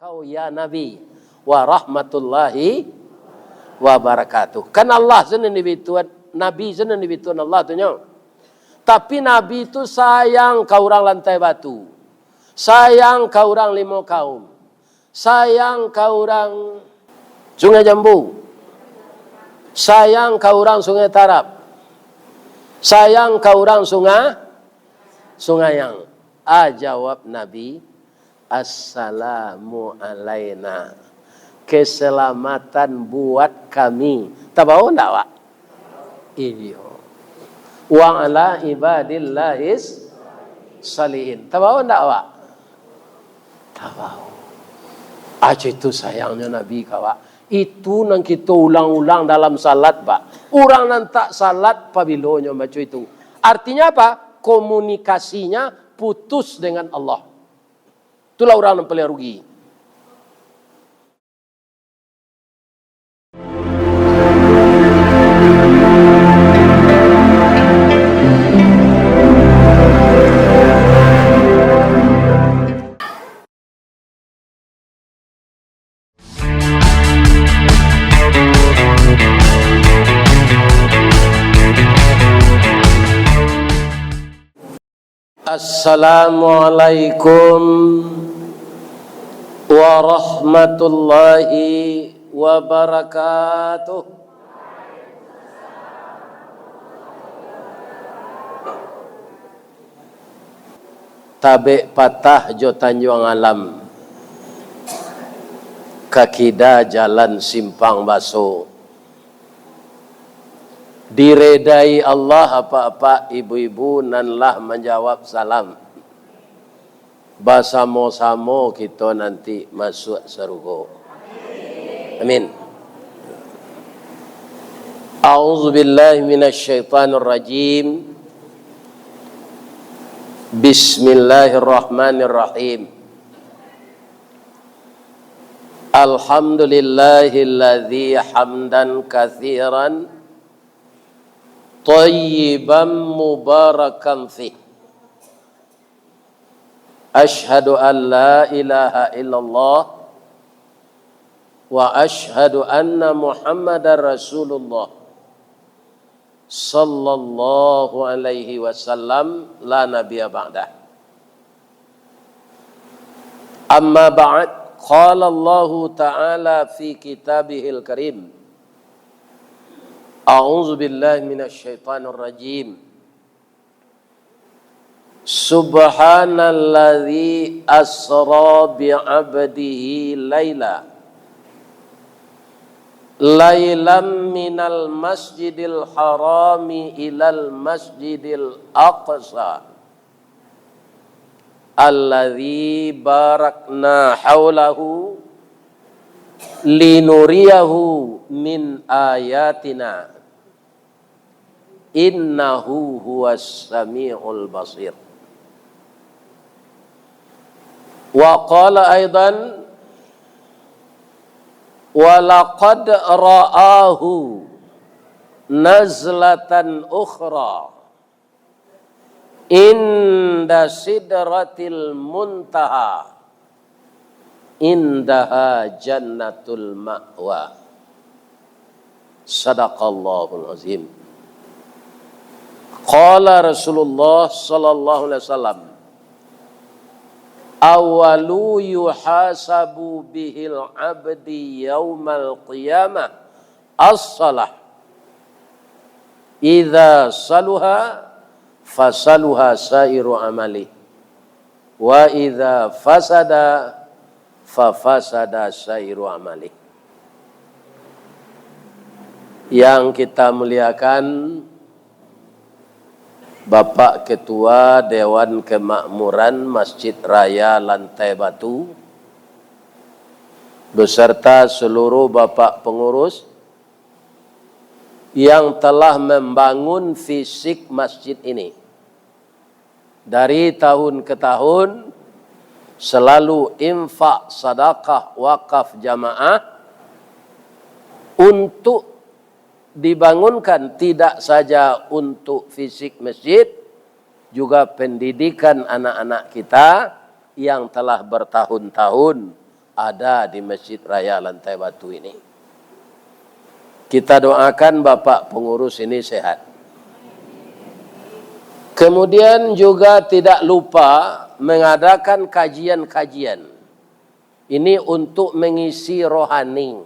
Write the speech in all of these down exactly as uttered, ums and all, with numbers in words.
Kau ya Nabi, warahmatullahi wabarakatuh. Kan Allah sajo nan dibituan, Nabi sajo nan dibituan Allah tu nyo. Tapi Nabi tu sayang ka urang Lantai Batu, sayang ka urang Limo Kaum, sayang ka urang Sungai Jambu, sayang ka urang Sungai Tarab, sayang ka urang Sunga-, Sungayang. A jawab Nabi, "Assalamu alaina." Keselamatan buat kami. Tabao ndak, Wak? Iyo. "Wa ala ibadillahis salihin." Tabao ndak, Wak? Tabao. Ajo itu sayangnyo Nabi ka awak. Itu nan kito ulang-ulang dalam salat, Pak. Urang nan tak salat pabilo nyo baco itu. Artinya apa? Komunikasinya putus dengan Allah. Itulah urang nan paling rugi. Assalamualaikum warahmatullahi wabarakatuh. Tabek Patah jo Tanjuang Alam, ka kida jalan Simpang Baso. Diredai Allah apak-apak, ibu-ibu nan lah manjawab salam. Basamo-samo kito nanti masuak sarugo. Amin. A'udzubillahi minasyaitonirrajim. Bismillahirrahmanirrahim. Alhamdulillahilladzi hamdan katsiran thayyiban mubarakan fih. Asyhadu an la ilaha illallah wa asyhadu anna Muhammadar Rasulullah, sallallahu alaihi wasallam, la nabiyya ba'dah. Amma ba'd, qala Allahu ta'ala fi kitabihil karim. A'udzu billahi minasy syaithanir rajim. Subhanalladzi asra bi 'abdihi laila, lailam minal masjidil harami ilal masjidil aqsa, alladzi barakna haulahu linuriyahu min ayatina. Innahu huwas samiul basir. Wa qala aidan, wa laqad ra'ahu nazlatan ukhra inda sidratil muntaha, indaha jannatul ma'wa. Sadaqallahul azim. Qala Rasulullah sallallahu alaihi wasallam, "Awwalu yuhasabu bihil abdi yaumal qiyamah as-salah. Idza saluha, fasaluha sairu amali. Wa idza fasada, fa fasada sairu amali." Yang kita muliakan, Bapak Ketua Dewan Kemakmuran Masjid Raya Lantai Batu, beserta seluruh Bapak Pengurus yang telah membangun fisik masjid ini. Dari tahun ke tahun, selalu infak, sadakah, wakaf, jamaah untuk dibangunkan, tidak saja untuk fisik masjid, juga pendidikan anak-anak kita yang telah bertahun-tahun ada di Masjid Raya Lantai Batu ini. Kita doakan Bapak pengurus ini sehat. Kemudian juga tidak lupa mengadakan kajian-kajian. Ini untuk mengisi rohani,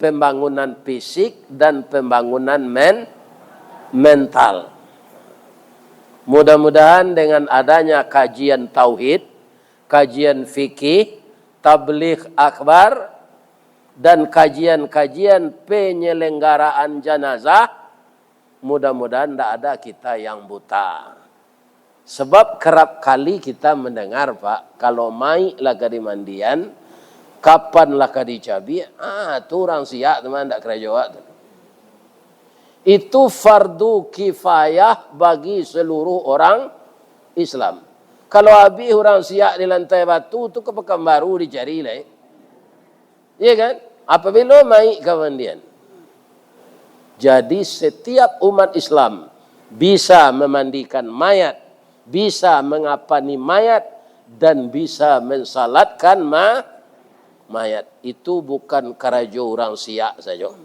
pembangunan fisik dan pembangunan men-, mental. Mudah-mudahan dengan adanya kajian tauhid, kajian fikih, tabligh akbar, dan kajian-kajian penyelenggaraan janazah, mudah-mudahan ndak ada kita yang buta. Sebab kerap kali kita mendengar, Pak, kalau mayik lah ka dimandian, kapan lah ka dicabiak, ah, tu urang siak tu mah, ndak karajo awak tu. Itu fardu kifayah bagi seluruh orang Islam. Kalau abih urang siak di Lantai Batu tu, ka Pekanbaru dicari lai. Iya kan? Apabilo mayik ka mandian. Jadi, setiap umat Islam bisa memandikan mayat, bisa mengapani mayat, dan bisa mensalatkan ma-, mayat. Itu bukan karajo urang siak sajo.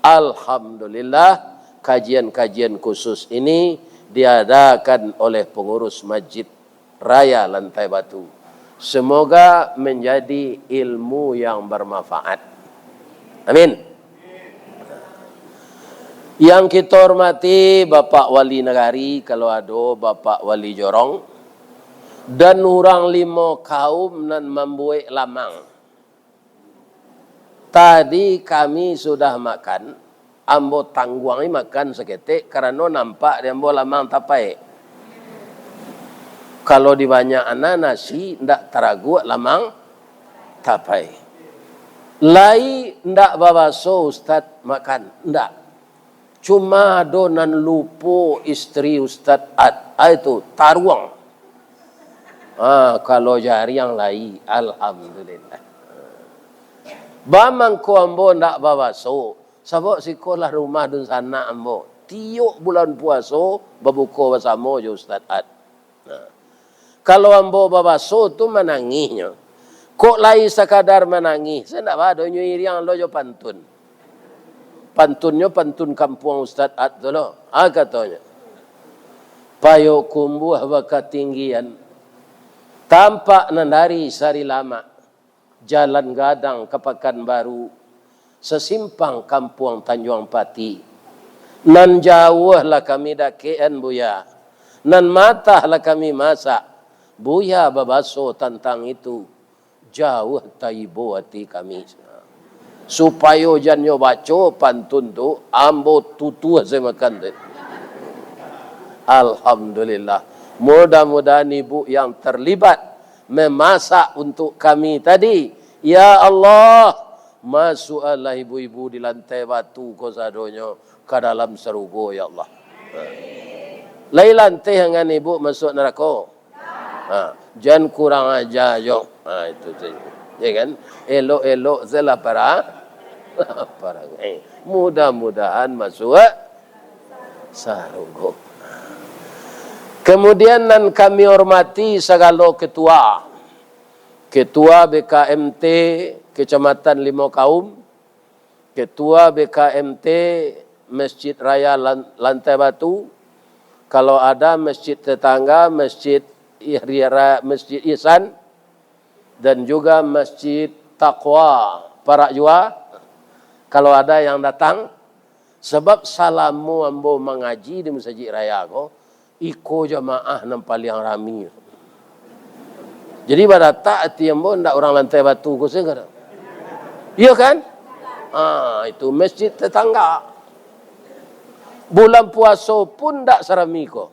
Alhamdulillah, kajian-kajian khusus ini diadakan oleh pengurus Masjid Raya Lantai Batu. Semoga menjadi ilmu yang bermanfaat. Amin. Yang kita hormati Bapak Wali Nagari, kalau ado Bapak Wali Jorong, dan urang limo kaum nan mambuek lamang. Tadi kami sudah makan, ambo tangguangi makan saketek, karano nampak di ambo lamang tapaik. Kalau dibanyakan nasi, ndak taraguak lamang tapaik. Lai ndak babaso Ustaz makan, ndak. Cuma ado nan lupo istri Ustaz At, ah, itu, taruang. Ah, kalau jariang lai, alhamdulillah. Bamangko ambo ndak babaso, sabab siko lah rumah dunsanak ambo. Tiok bulan puaso, babuko basamo jo Ustaz At. Nah, kalau ambo babaso tu manangihnyo. Kok lai sakadar manangih, sa ndak ba doh, nyo iriang lo jo pantun. Pantunnyo pantun kampuang Ustaz At tu lo. Ah, katonyo. Payokumbuah bakatinggian, tampak nan dari Sarilamak. Jalan gadang ka Pakanbaru, sasimpang Kampuang Tanjuang Pati. Nan jauah lah kami dakekan, Buya. Nan matah lah kami masak. Buya babaso tantang itu, jauah taibo ati kami. Supayo jan nyo baco pantun tu, ambo tutuah se makan tu. Alhamdulillah. Mudah-mudahan ibu yang terlibat memasak untuk kami tadi. Ya Allah, masuaklah ibu-ibu di Lantai Batu ko sadonyo ka dalam sarugo, ya Allah. Lai lanteh angan ibu masuak narako? Ha, jan kurang aja jo. Ha, itu tu. Ya kan? Elok-elok salah para-, parangai. Mudah-mudahan masuak sarugo. Kemudian nan kami hormati sagalo ketua. Ketua B K M T Kecamatan Limo Kaum, Ketua B K M T Masjid Raya Lan-, Lantai Batu, kalau ada masjid tetangga, Masjid Ihri-, Ra-, Masjid Ihsan, dan juga Masjid Taqwa Parak Jua, kalau ada yang datang, sabab salamo ambo mangaji di Masajik Raya ko, iko jamaah nan paliang rami. Jadi, badatak ati ambo, ndak urang Lantai Batu ko sajo. Iyo kan? Ah, itu masjid tetangga. Bulan puaso pun ndak sarami ko.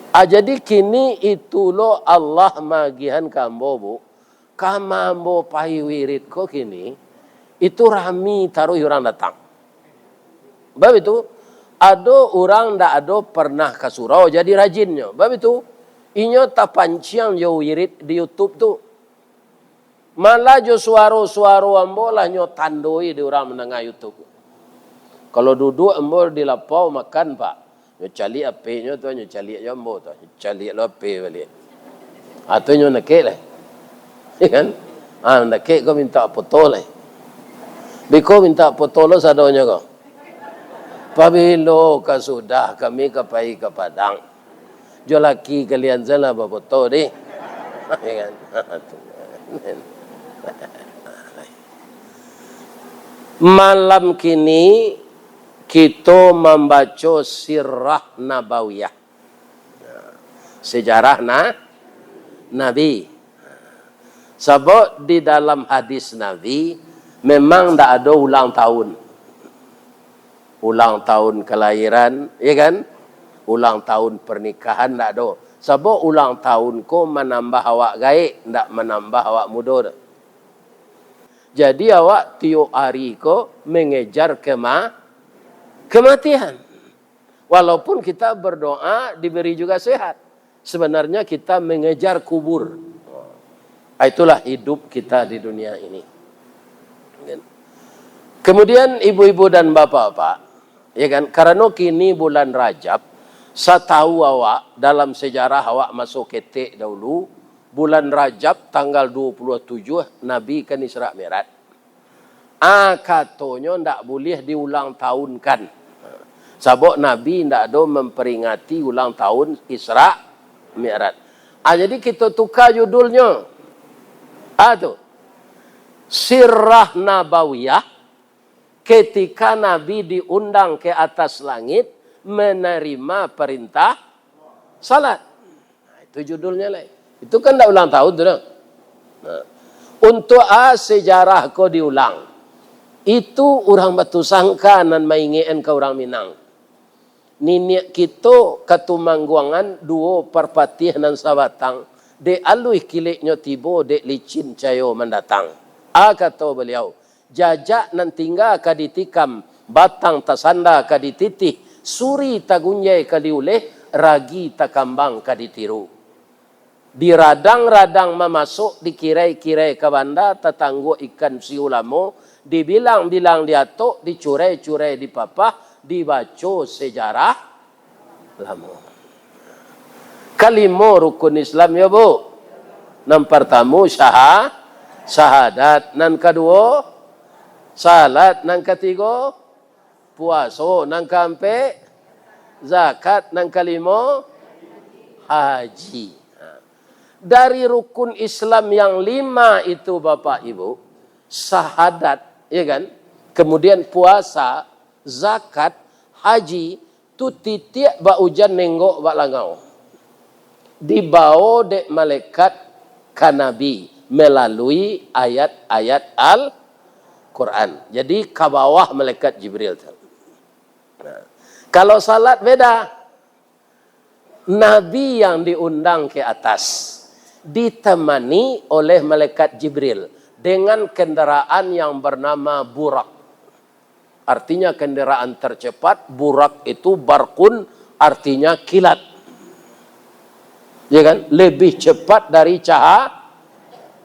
Ah, jadi kini itu lo Allah maagihan ka ambo, Bu. Kama ambo pai wirid ko kini, itu rami taruih urang datang. Bab itu, ado urang ndak ado pernah ka surau jadi rajinnyo. Bab itu, inyo tapanciang jo wirid di YouTube tu. Malah jo suaro-suaro ambo lah nyo tandoi di urang mandanga YouTube. Kalau duduak ambo di lapau makan, Pak, nyo caliak H P-nyo tu, nyo caliak jo ambo tu, nyo caliak lo H P baliak. Atunyo nakek lah. Ya kan? Ah, nakek ko minta foto lah. Biko minta foto lo sadonyo ko. Pabilo ka sudah kami ka pai ka Padang. Jo laki kalian salah bafoto deh. Ya kan? Malam kini kito mambaco Sirah Nabawiyah. Sejarah na-, Nabi. Sabab di dalam hadis Nabi, memang ndak ado ulang tahun. Ulang tahun kelahiran, ya kan? Ulang tahun pernikahan ndak ado. Sabab ulang tahun ko manambah awak gaek, ndak manambah awak mudo doh. Jadi awak tiok ari ko mengejar kema-, kematian. Walaupun kita berdoa diberi juga sehat, sebenarnya kita mengejar kubur. Ah, itulah hidup kita di dunia ini. Kemudian ibu-ibu dan bapak-bapak, ya kan, karano kini bulan Rajab, satahu awak, dalam sejarah awak maso ketek dahulu, bulan Rajab tanggal dua puluh tujuh Nabi kan Isra Mi'raj. Ah, katonyo ndak buliah diulang tahunkan. Sabab Nabi ndak ado memperingati ulang tahun Isra Mi'raj. Ah, jadi kito tuka judulnyo. Ah, tu. Sirah Nabawiyah, ketika Nabi diundang ke atas langit menerima perintah salat. Nah, itu judulnya lai. Itu kan ndak ulang tahun tu doh. Nah, untuk a sejarah ko diulang? Itu urang Batusangka nan maingekan ka urang Minang. Niniak kito Katumangguangan duo Parpatiah nan sabatang, dek aluih kileknyo tibo, dek licin cayo mandatang. A kato baliau, jajak nan tingga ka ditikam, batang tasanda ka dititih, suri tagunjai ka diuleh, ragi takambang ka ditiru. Diradang-radang mamasok, dikirai-kirai ka banda, tatangguak ikan si ulamo, dibilang-bilang diatok, dicurai-curai dipapah, dibaco sejarah lamo. Kalimo rukun Islam, yo, Bu. Nan partamo syaha-, syahadat, nan kaduo salat, nan katigo puaso, nan kaampek zakat, nan kalimo haji. Dari rukun Islam yang lima itu, Bapak Ibu, syahadat, ya kan? Kemudian puasa, zakat, haji, tu titiak bak ujan, nenggok bak langau. Dibao dek malaikat ka Nabi melalui ayat-ayat Al-Quran. Jadi, ka bawah malaikat Jibril tu. Nah, kalau salat beda. Nabi yang diundang ke atas, ditemani oleh malaikat Jibril dengan kendaraan yang bernama Burak. Artinya kendaraan tercepat, Burak itu barkun, artinya kilat. Ya kan? Lebih cepat dari caha-,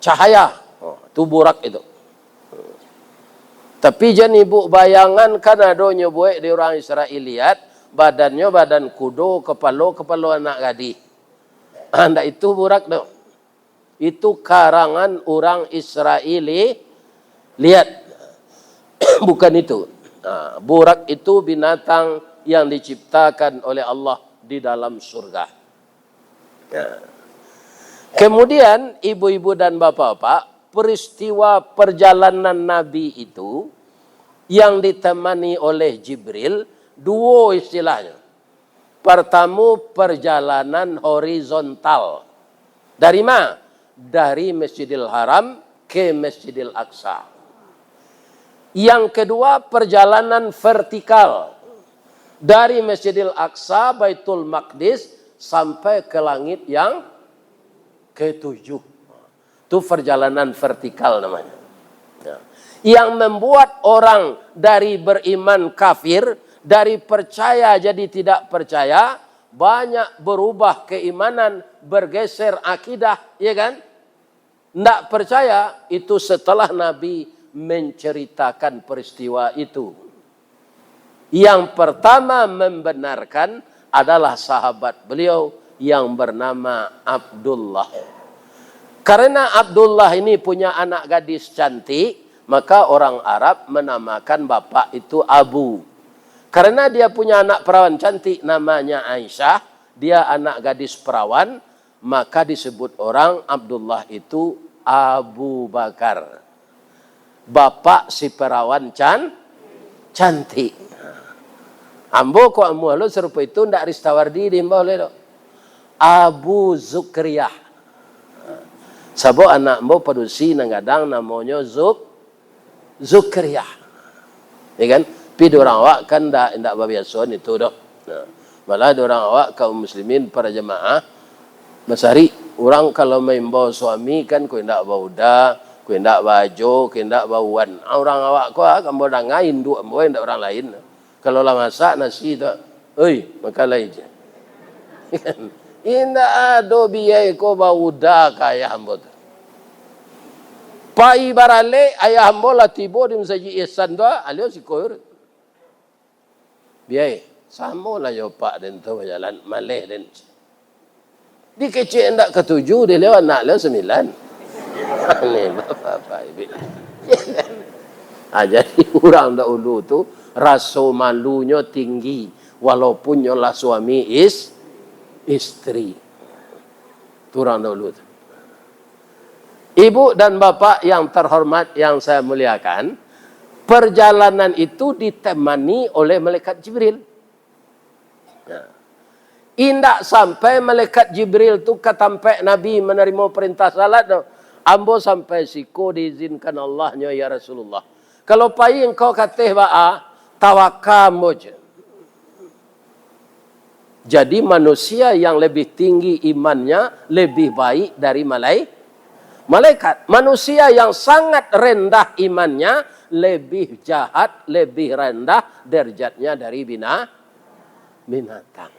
cahaya. Oh, itu Burak itu. Tapi jan ibu bayangan, kan ado nyo buek di urang Israeliat, badannyo badan kudo, kapalo, kapalo anak gadih. Ah, ndak itu Burak tu. Itu karangan urang Israeli-, liat. Bukan itu. Ah, Burak itu binatang yang diciptakan oleh Allah di dalam surga. Ya. Kemudian, ibu-ibu dan bapak-bapak, peristiwa perjalanan Nabi itu yang ditemani oleh Jibril, duo istilahnyo. Pertamo, perjalanan horizontal. Dari ma? Dari Masjidil Haram ke Masjidil Aqsa. Yang kedua, perjalanan vertikal. Dari Masjidil Aqsa, Baitul Maqdis, sampai ke langit yang ketujuh. Itu perjalanan vertikal namanya. Ya. Yang membuat orang dari beriman kafir, dari percaya jadi tidak percaya, banyak berubah keimanan, bergeser akidah, ya kan? Ndak percaya, itu setelah Nabi menceritakan peristiwa itu. Yang pertama membenarkan adalah sahabat beliau yang bernama Abdullah. Karena Abdullah ini punya anak gadis cantik, maka orang Arab menamakan bapak itu Abu. Karena dia punya anak perawan cantik namanya Aisyah, dia anak gadis perawan, maka disebut orang Abdullah itu Abu Bakar. Bapak si perawan can-, cantik. Ambo ko amuah lo sarupo itu ndak Ristawardi diimbau lai do. Abu Zukriah. Sabab anak ambo padusi nan gadang namonyo Zuk-, Zukriah. Ya kan? Tapi urang awak kan ndak, ndak babiasoan itu doh. Nah, malah urang awak kaum muslimin para jamaah, basari urang kalau maimbau suami kan, ko indak bauda, ko indak baajo, ko indak bauan. Ah, urang awak ko, ah, ambo danga induak ambo, indak urang lain. Kalau lah masak nasi tu, "Oi, makan lai je." Indak ado biai ko bauda ka ayah ambo tu. Pai baralek, ayah ambo lah tibo di Masajik Ihsan tu, alio siko. Biai, samo lah jo pak den tu bajalan, maleh den. Dikecek ndak katuju, dek lewat anak lewat sambilan. Aneh, bapak-bapak, ibu. Ah, jadi urang dahulu tu raso malunyo tinggi, walaupun nyo lah suami is-, istri. Tu urang dahulu tu. Ibu dan bapak yang terhormat, yang saya muliakan, perjalanan itu ditemani oleh malaikat Jibril. Nah, indak sampai malaikat Jibril tu ka tampek Nabi manarimo parentah salat tu. "Ambo sampai siko diizinkan Allah nyo, ya Rasulullah. Kalau pai engkau ka ateh baa, tawakal ambo je." Jadi, manusia yang lebih tinggi imannya lebih baik dari malai-, malaikat. Manusia yang sangat rendah imannya lebih jahat, lebih rendah derajatnya dari bina-, binatang.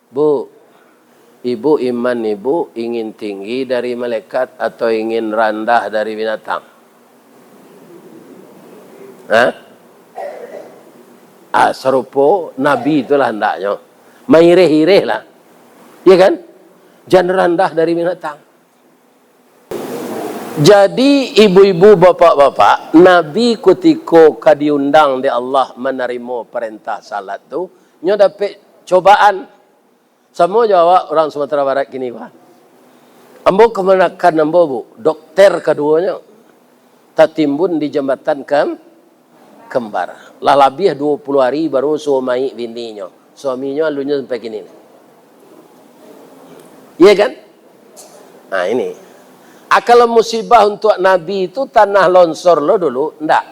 Bu, ibu, iman ibu ingin tinggi dari malaikat atau ingin randah dari binatang? Hah? Ah, sarupo Nabi itulah hendaknyo. Maireh-ireh lah. Ya kan? Jan randah dari binatang. Jadi, ibu-ibu, bapak-bapak, Nabi kutiko ka diundang dek Allah manarimo parentah salat tu, nyo dapek cobaan. Samo jo awak urang Sumatera Barat kini, Pak. Ambo kamanakan ambo, Bu, dokter kaduonyo tatimbun di Jambatan Kem-, Kembar. Lah labiah duo puluah ari baru suo mayik bininyo. Suaminyo alunnyo sampai kini. Iya kan? Nah, ini. Ah, kalau musibah untuk Nabi itu tanah longsor lo dulu, ndak.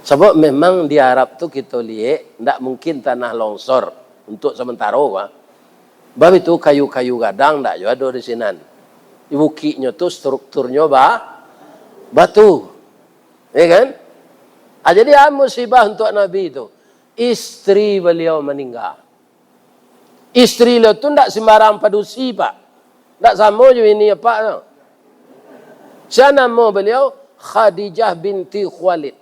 Sabab memang di Arab tu kito liek, ndak mungkin tanah longsor untuk sementaro, bah. Bab itu kayu-kayu gadang ndak jo ado di sinan. Bukiknyo tu strukturnyo ba-, batu. Ya kan? Ah, jadi, ah, musibah untuk Nabi tu. Istri beliau meninggal. Istri beliau tu ndak sembarang padusi, Pak. Ndak samo jo ini, Pak, tu. Sia namo beliau? Khadijah binti Khuwailid.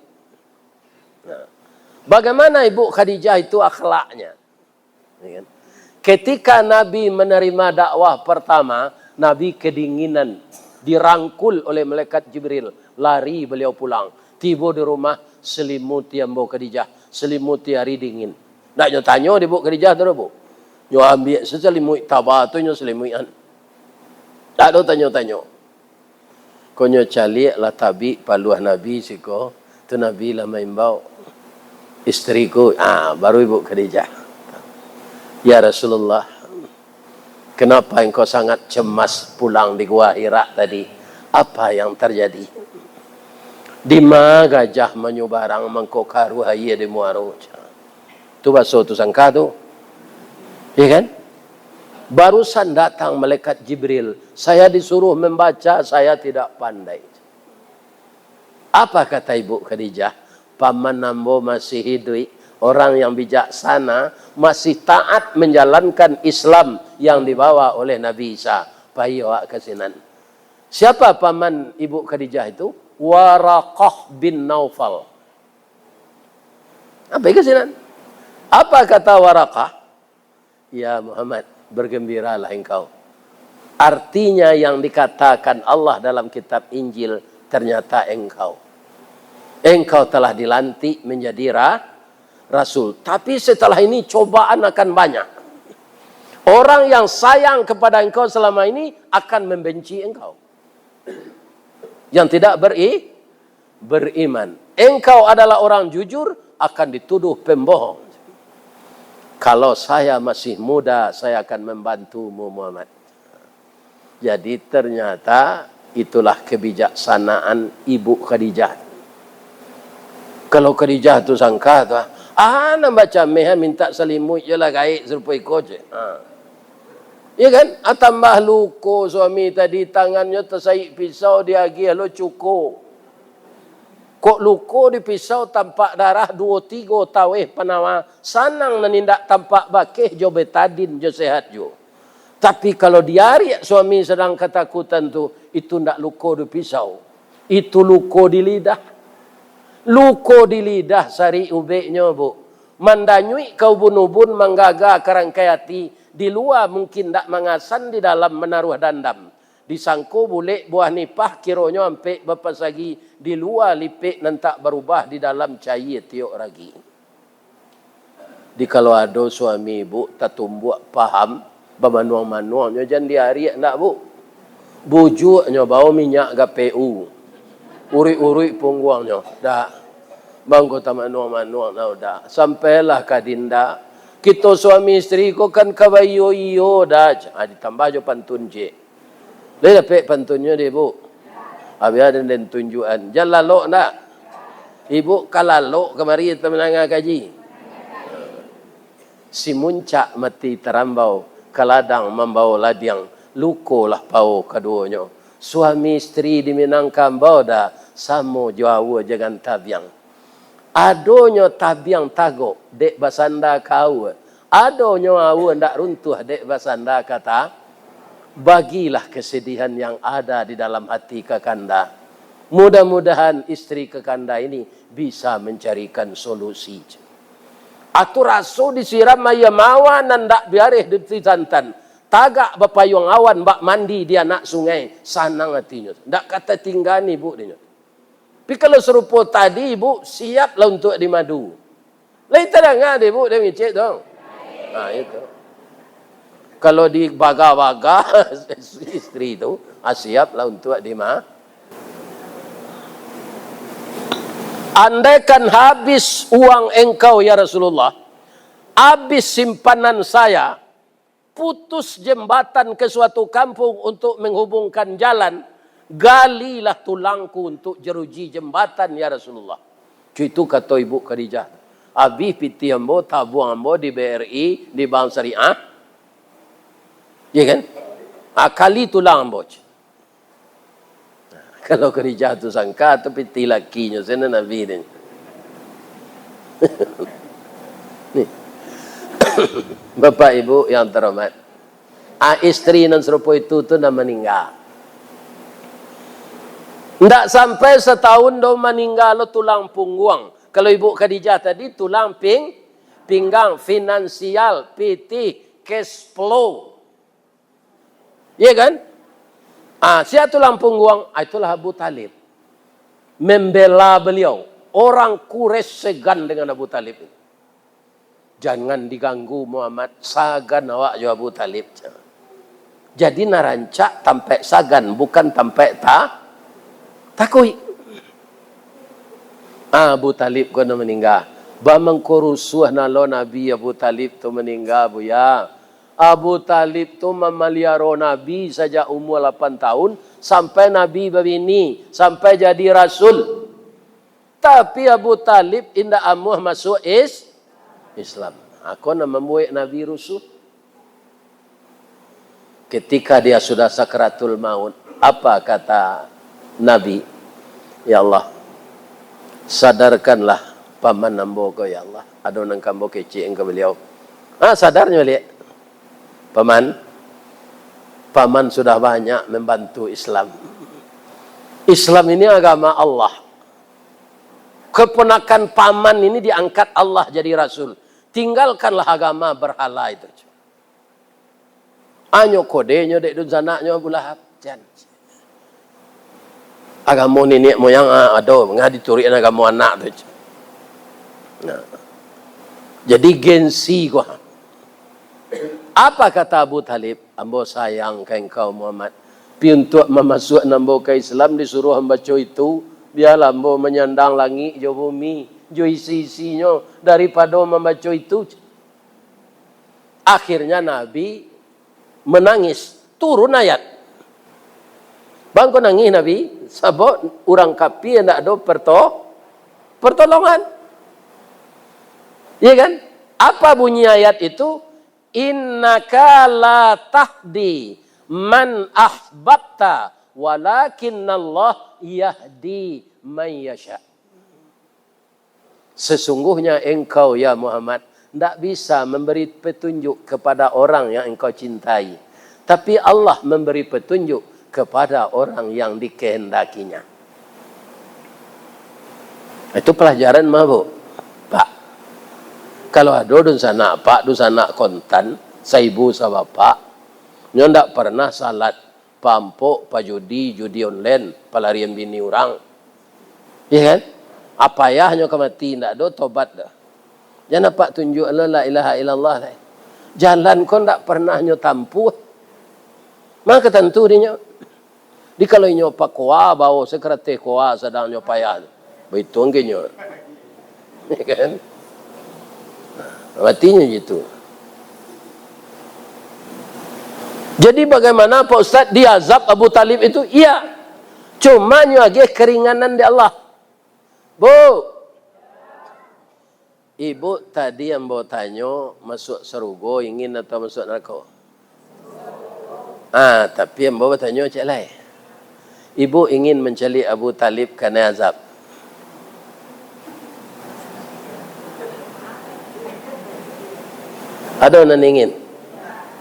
Nah, bagaimana Ibu Khadijah itu akhlaknya? Ya kan? Ketika Nabi menerima dakwah pertama, Nabi kedinginan, dirangkul oleh malaikat Jibril, lari beliau pulang. Tibo di rumah, selimuti ambo Khadijah, selimuti ari dingin. Ndak nyo tanyo di Ibu Khadijah tu, Bu. Nyo ambiak sasalimuik taba tu, nyo salimuikan. Ndak ado tanyo-tanyo. Ko nyo caliak lah tabik paluah Nabi siko, tu Nabi lah maimbau, "Istriku," ah, baru Ibu Khadijah. "Ya Rasulullah, kenapa engkau sangat cemas pulang di Gua Hira tadi? Apa yang terjadi? Dima gajah manyubarang mangko karuah aia di muaro?" Tu baso tu sangka tu. Ya kan? Barusan datang malaikat Jibril, saya disuruh membaca, saya tidak pandai. Apa kata Ibu Khadijah? Paman ambo masih hiduik, orang yang bijaksana, masih taat menjalankan Islam yang dibawa oleh Nabi Isa. Pai awak ka sinan. Siapa paman Ibu Khadijah itu? Waraqah bin Naufal. Apa ka sinan? Apa kata Waraqah? "Ya Muhammad, bergembiralah engkau. Artinya, yang dikatakan Allah dalam kitab Injil, ternyata engkau. Engkau telah dilantik menjadi ra-, rasul. Tapi setelah ini cobaan akan banyak. Orang yang sayang kepada engkau selama ini akan membenci engkau. Yang tidak beri-, beriman. Engkau adalah orang jujur, akan dituduh pembohong. Kalau saya masih muda, saya akan membantumu, Muhammad. Jadi, ternyata itulah kebijaksanaan Ibu Khadijah. Kalau Khadijah tu sangka tu, ah, nan baca meh minta salimuik je lah gaek sarupo iko je. Ha. Ya kan? Ah, tambah luko suami tadi, tangannyo tasaik pisau, diagiah lo cuko. Kok luko di pisau tampak darah duo tigo taweh panawa, sanang nan indak tampak bakeh jo betadin jo sehat juo. Tapi kalau diariak suami sadang katakutan tu, itu ndak luko di pisau. Itu luko di lidah. Luko di lidah sarik ubeknyo, Bu. Mandanyuik ka ubun-ubun, manggaga ka rangkai ati, di lua mungkin ndak mangasan, di dalam manaruah dandam. Disangko bulek buah nipah, kironyo ampek bapasagi, di lua lipek nan tak barubah, di dalam cayie tiok ragi. Di kalau ado suami ibu tatumbuak paham, bamanuang-manuang nyo, jan diariak ndak, Bu? Bujuak nyo, bao minyak gapehu, uruik-uruik pungguang nyo, dak. Mangko tamanuang-manuang nyo, dak. Sampailah ka dinda. Kito suami isteri ko kan ka baiyo-iyo, dak. Ah, ditambah jo pantun ciek. Lai dapek pantunnyo deh, Bu? Abih ado den tunjuakan. Jan lalok ndak? Ibu ka lalok kamari atau mandanga kaji? Si muncak mati tarambau, ka ladang mambao ladiang, lukolah pao kaduonyo. Suami isteri di Minangkabau dah samo jo aua jangan tabiang. Adonyo tabiang tagok, dek basanda ka aua. Adonyo aua ndak runtuah, dek basanda ka ta-, bagilah kesedihan yang ada di dalam hati kakanda. Mudah-mudahan isteri kakanda ini bisa mencarikan solusi. Atu raso disiram aia mawar, nan ndak biareh di santan. Tagak bapayuang awan, bak mandi di anak sungai, sanang atinyo. Ndak ka tatinggaan ibu dinyo. Tapi kalau sarupo tadi, ibu siap lah untuak dimadu. Lai tadanga dek ibu, dia mangecek tu. Nah, itu. Kalau dibaga-baga isteri tu, ah, siap lah untuak dima-, Andaikan habis uang engkau, ya Rasulullah, habis simpanan saya, putus jembatan ke suatu kampung untuk menghubungkan jalan, galilah tulangku untuk jeruji jembatan, ya Rasulullah. Itu kato Ibu Khadijah. Abih pitih ambo, tabuang ambo di B R I, di Bank Syariah. Ya kan? Ah, kali tulang ambo. Kalau Khadijah tu sangka, tu pitih lakinyo, sinan Nabi ni. Ni. Bapak Ibu yang terhormat, ah, isteri nan sarupo itu tu nan maningga. Ndak sampai satahun doh maningga lo tulang pungguang. Kalau Ibu Khadijah tadi tulang ping-, pinggang, finansial, pitih, cash flow. Iya kan? Ah, sia tulang pungguang, ah, itulah Abu Thalib. Membela beliau. Orang Quraisy segan dengan Abu Thalib. "Jangan diganggu, Muhammad, sagan awak jo Abu Thalib." Jadi, nan rancak tampek sagan, bukan tampek ta-, takuik. Ah, Abu Thalib ko nan maningga. Ba mangko rusuah nalo Nabi, Abu Thalib tu maningga, Buya. Abu Thalib tu mamaliaro Nabi sajak umua lapan tahun, sampai Nabi babini, sampai jadi rasul. Tapi Abu Thalib indak amuah masuak is-, Islam. Ako nan mambuek Nabi rusuh. Ketika dia sudah sakaratul maut, apa kata Nabi? "Ya Allah, sadarkanlah paman ambo ko, ya Allah." Ado nan ka ambo kecek ka baliau. Ah, sadarnyo baliak. Paman, paman sudah banyak membantu Islam. Islam ini agama Allah. Keponakan paman ini diangkat Allah jadi rasul. Tinggalkanlah agama berhala itu. Anyo kodenyo dek dunsanaknyo Abu Lahab. Jan. Agamo niniak moyang, ah, ado, ngah dituruikan agamo anak tu. Nah. Jadi gengsi ko. Apa kata Abu Thalib? "Ambo sayang ka engkau, Muhammad. Tapi untuak mamasuakan ambo ka Islam, disuruah mambaco itu, bialah ambo manyandang langik jo bumi, jo isi-isinyo, daripado mambaco itu." Akhirnya Nabi manangis, turun ayat. Bangko nangih Nabi, sabab urang kapia ndak ado perto-, pertolongan. Iya kan? Apa bunyi ayat itu? "Innaka la tahdi man ahbabta, walakinnallah yahdi man yasha." Sesungguhnya engkau, ya Muhammad, ndak bisa memberi petunjuk kepada orang yang engkau cintai, tapi Allah memberi petunjuk kepada orang yang dikehendakinya. Itu pelajaran mah, Bu. Pak, kalau ado dunsanak Pak, dunsanak kontan, saibu sabapak, nyo ndak pernah salat, pampok, pajudi, judi online, palarian bini urang. Iya kan? Apayahnyo ka mati, ndak ado tobat doh. Jan apak tunjuak lo la ilaha illallah lai. Jalan ko ndak pernah nyo tampuah. Maka tantu dinyo. Di kalau inyo pakoa, bawo sakarateh koa sadang nyo payah. Baitu angkenyo. Ya kan? Artinyo gitu. Jadi bagaimana Pak Ustaz diazab Abu Talib itu? Iya. Cuma nyo agiah keringanan di Allah. Bu, ibu tadi ambo tanyo masuak sarugo ingin atau masuak narako? Ah, tapi ambo batanyo cek lai. Ibu ingin mancaliak Abu Talib kanai azab? Ado nan ingin?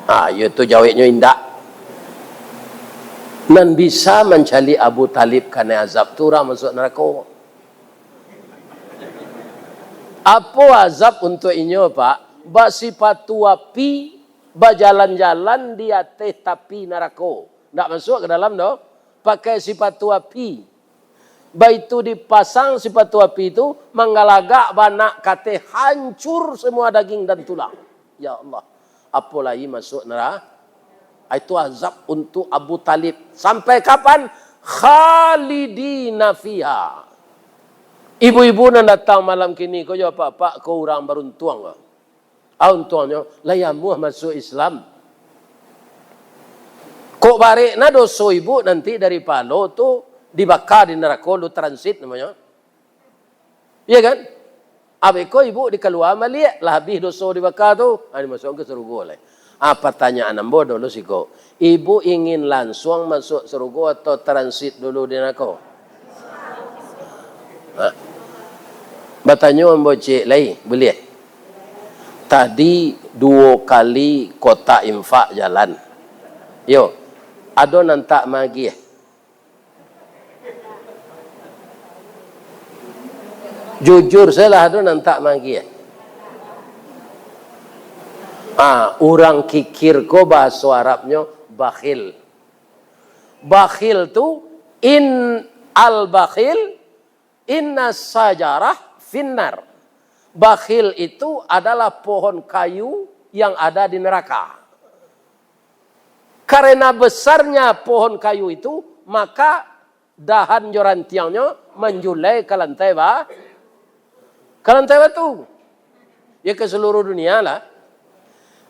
Ah, iyo tu jaweknyo indak. Nan bisa mancaliak Abu Talib kanai azab tu urang masuak narako. Apo azab untuak inyo, Pak? Basipatu api, bajalan-jalan di ateh tapi narako. Ndak masuak ka dalam doh. Pakai sipatu api. Baitu dipasang sipatu api tu, manggalagak bana ka ateh, hancur semua daging dan tulang. Ya Allah, apo lai masuak nera-, itu azab untuk Abu Talib. Sampai kapan? Khalidina fiha. Ibu-ibu nan datang malam kini ko jo apak-apak ko urang baruntuang ko. Ah, untuangnyo, lah amuah masuak Islam. Kok barek nah doso ibu nanti dari palo tu dibaka di narako, lu transit namonyo. Iya kan? Abih ko ibu dikalua baliak, lah abih doso dibaka tu, ah, dimasuakkan ka sarugo lai. Ah, patanyaan ambo dulu siko. Ibu ingin lansuang masuak sarugo atau transit dulu di narako? Ha. Batanyo ambo ciek lai, buliah? Tadi duo kali kotak infak jalan. Yo, ado nan tak magiah? Jujur sajolah, ado nan tak magiah? Ah, urang kikir ko bahaso Arabnyo bakhil. Bakhil tu, in al-bakhil, inna sajarah finnar. Bakhil itu adalah pohon kayu yang ada di neraka. Karena besarnya pohon kayu itu, maka dahan jo rantiangnyo manjulai ka lantai ba-, ka lantai batu. Ya, ke seluruh dunia lah.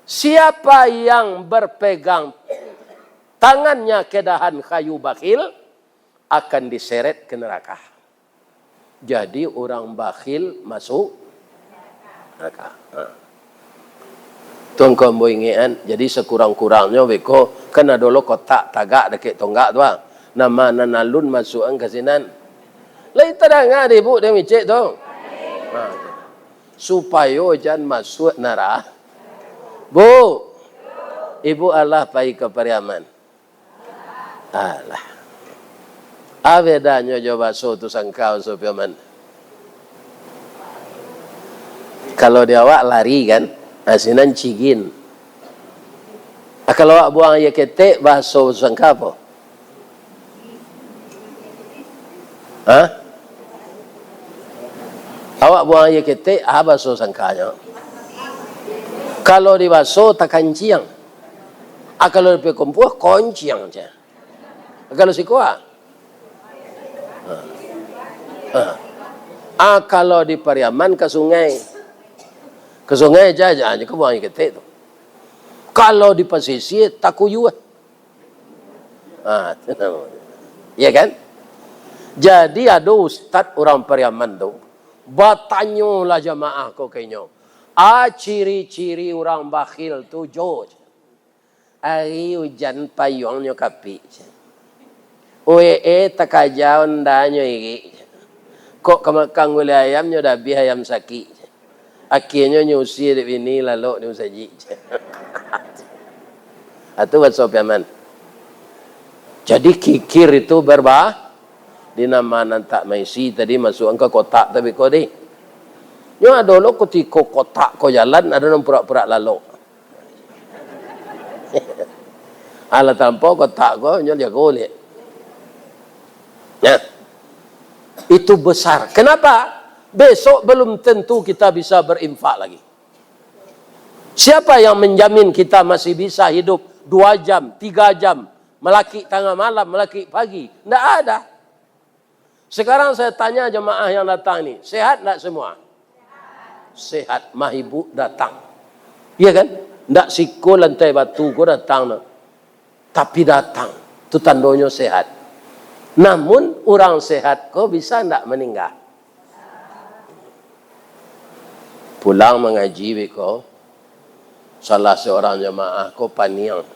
Siapa yang berpegang tangannya ke dahan kayu bakhil, akan diseret ke neraka. Jadi, urang bakhil masuak naraka. Ha. Tu angku ambo ingekan, jadi sakurang-kurangnyo beko, kan ado lo kotak tagak dakek tonggak tu, ah. Nama nan alun masuakan ka sinan. Lai tadanga dek ibu dek micek tu? Ha. Supayo jan masuak nara-, Bu, ibu alah pai ka Pariaman. Alah. A bedanyo jo baso tu sangkau, Sopiaman? Kalau di awak lari kan, nah, sinan cigin. Ah, kalau awak buang aia ketek, bahaso sangka apo? Hah? Awak buang aia ketek, ah, bahaso sangkanyo. Kalau di baso, takanciang. Ah, kalau di Payakumbuah, konciang, ceh. Kalau siko, ah? Ah. Ah. Ah, kalau di Pariaman, ka sungai. Ka sungai, ja, ja, ja, ka buang aia ketek tu. Kalau di pasisia, takuyuah. Ah, tu namonyo. Ya kan? Jadi, ado ustad urang Pariaman tu, batanyolah jamaah ko ka inyo, "A, ciri-ciri urang bakhil tu, jo?" Ari ujan payuangnyo kapik, ceh. Uek e takaja ondanyo irik, ceh. Kok ka makan gulai ayam, nyo dabiah ayam sakik, ceh. Akienyo nyo usie dek bini, lalok di musajik, ceh. Atu baso Piaman. Jadi kikir itu berba-, di nama nan tak maisi tadi masuakan ka kotak tapi ko di. Nyo ado lo kutiko kotak ko jalan, ado nan purak-purak lalok. Alah tampo kotak ko, nyo jago liak. Nah, itu besar. Kenapa? Besok belum tentu kita bisa berinfak lagi. Siapa yang menjamin kita masih bisa hidup dua jam, tiga jam, melakik tangah malam, melakik pagi? Ndak ada. Sekarang saya tanya jemaah yang datang ni, sehat ndak semua? Sehat, mah ibu datang. Iya kan? Ndak siko lantai batu ko datang, no. Tapi datang, tu tandonyo sehat. Namun, urang sehat ko bisa ndak maningga? Pulang mangaji beko, salah seorang jamaah ko paniang.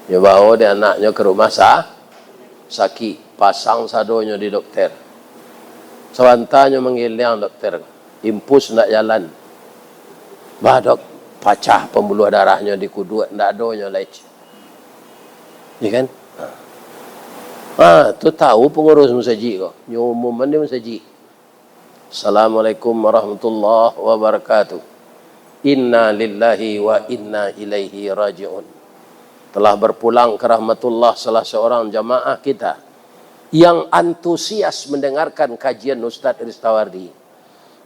Nyo bawo dek anaknyo ka rumah sa-, sakik, pasang sadonyo di dokter. Sabantanyo manggeliang dokter, impus ndak jalan. Bah, dok, pacah pambuluah darahnyo di kuduak, ndak adonyo lai. Ya kan? Ha. Ha, tu tahu pangurus masajik ko. Nyo umuman di masajik. Assalamualaikum warahmatullahi wabarakatuh. Inna lillahi wa inna ilaihi raji'un. Telah berpulang ke rahmatullah salah seorang jamaah kita yang antusias mendengarkan kajian Ustaz Ristawardi.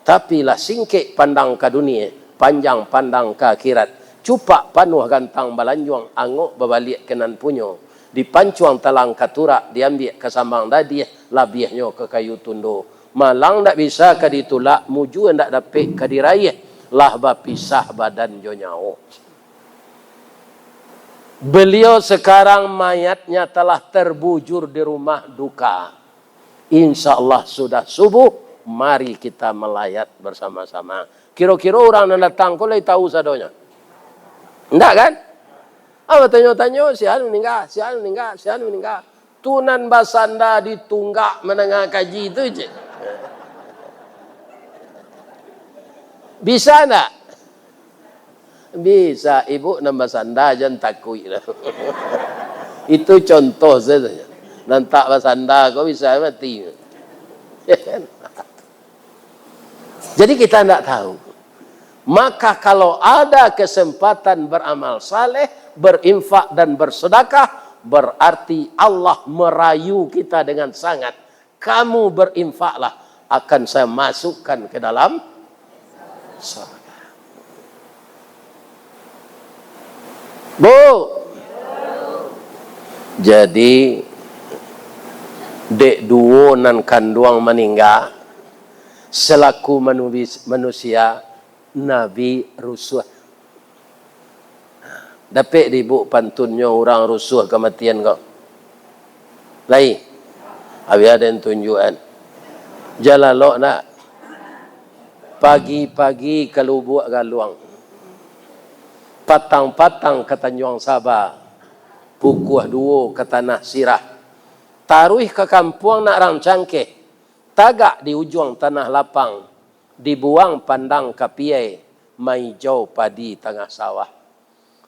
Tapi lah singkek pandang ka dunia, panjang pandang ka akhirat. Cupak panuah gantang balanjuang, angok babaliak ka nan punyo. Dipancuang talang ka turak, diambiak ka sambang dadiah, labiahnyo ka kayu tundo. Malang ndak bisa ka ditulak, mujua ndak dapek ka diraiah, lah bapisah badan jo nyawo. Beliau sekarang mayatnya telah terbujur di rumah duka. Insya Allah sudah subuh, mari kita melayat bersama-sama. Kiro-kiro urang nan datang ko lai tahu sadonyo? Ndak kan? Ah, batanyo-tanyo, si anu maningga, si anu maningga, si anu maningga. Tu nan basanda di tunggak mandanga kaji tu, cek. Bisa ndak? Bisa, ibu nan basanda jan takuik lah. Itu contoh saja. Nan tak basanda ko bisa mati. Jadi kita ndak tahu. Maka kalau ada kesempatan beramal saleh, berinfak dan bersedekah, berarti Allah merayu kita dengan sangat. Kamu berinfaklah, akan saya masukkan ke dalam surga. Bu, jadi, dek duo nan kanduang maningga, selaku manubis-, manusia, Nabi rusuah. Dapek di ibu pantunnyo urang rusuah kamatian ko? Lai. Abih ado nan tunjuakan. Jan lalok ndak? Pagi-pagi ka Lubuak Galuang. Patang-patang ka Tanjuang Saba. Pukua duo ka Tanah Sirah. Taruih ka kampuang nak rang cangkeh. Tagak di ujuang tanah lapang. Dibuang pandang ka piai, maijau padi tangah sawah.